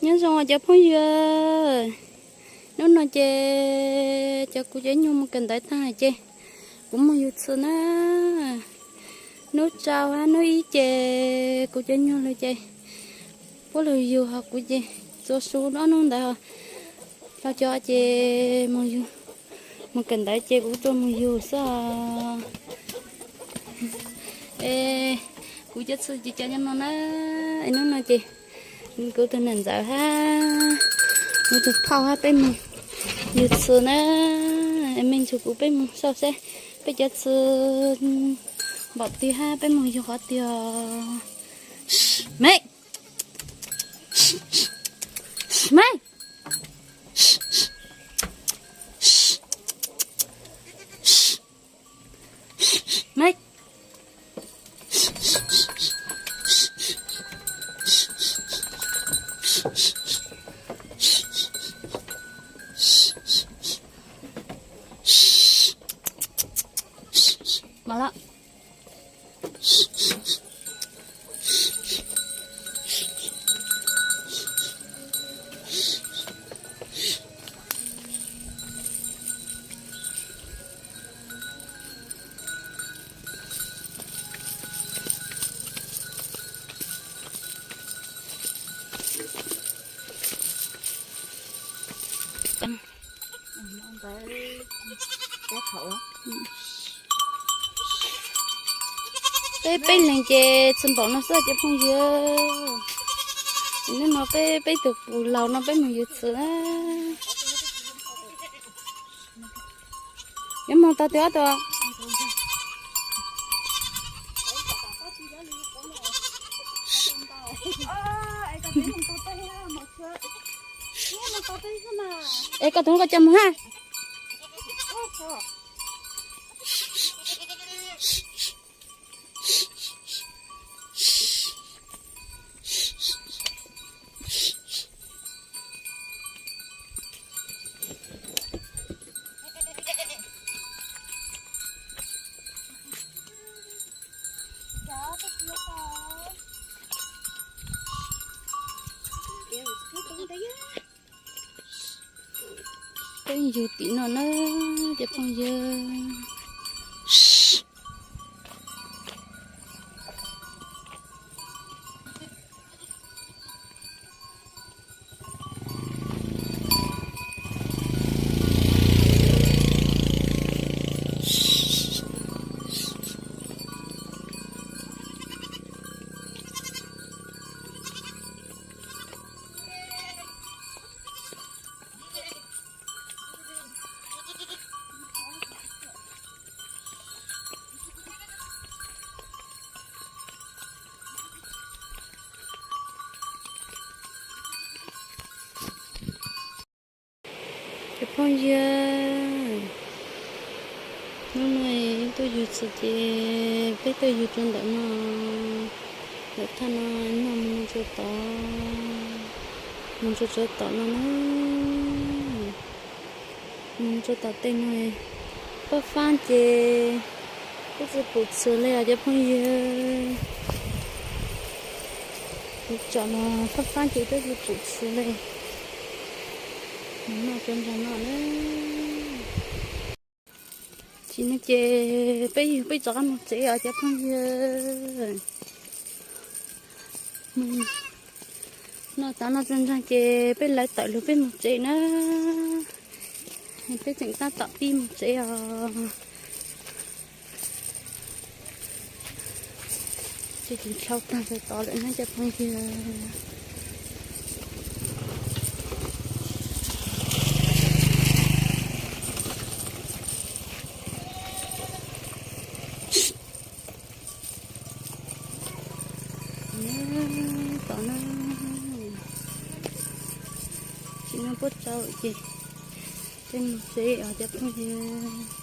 Nyob zoo os cov phooj ywg, hnub no ces cov kuv cov nyuag mus kawm ntawv tag ces kuv mus yug txhuv na. Hnub tsau hab hnub ib ces kuv cov nyuag lug ces puab lug yug, ho kuv ces txua su ob hnub ntawd ho cov ces mus yug, mus kawm ntawv ces kuv txua mus yug xwb os. Es kuv cov txhuv ces cov nyob no na. Es hnub no ces kuv tus nam ntxawm hab kuv tus phauj hab peb mus yug txhuv na. Es me ntsuag kuv peb mus saib seb peb cov txhuv npaum twg hab peb mus yug qhov twg os. Me, me, me. Mas lawm. Peb peb leeg ces txhuv npaum no xwb cov phooj ywg. Hnub no peb peb tug pus laus no peb mus yug txhuv na. Yuav moog tau twg ob tug? Es koj tus koj coj moog hab. Peb yug tim no na cov phooj ywg. Cov phooj ywg, hnub no tuaj yug txhuv ces peb tuaj yug rau ntawm no, ntawm thaj no, no mus rau tod, mus rau tod tom no na. Mus rau tom tej no, fab fab ces twb tsis pum txhuv li os cov phooj ywg. Kuv tsom los fab fab ces twb tsis pum txhuv li. Mus noj tso ntsoog no na. Tsis no ces peb yug peb rov qab mus tsev os cov phooj ywg. Noj tas noj tso ntsoog ces peb lawv tawm lug peb mus tsev na. Peb tseem tab tom pib mus tsev os. Ces tsis dhau tag rau tod lawm na cov phooj ywg. Tom no, tsis no puab tsau ces peb mus tsev os cov phooj ywg.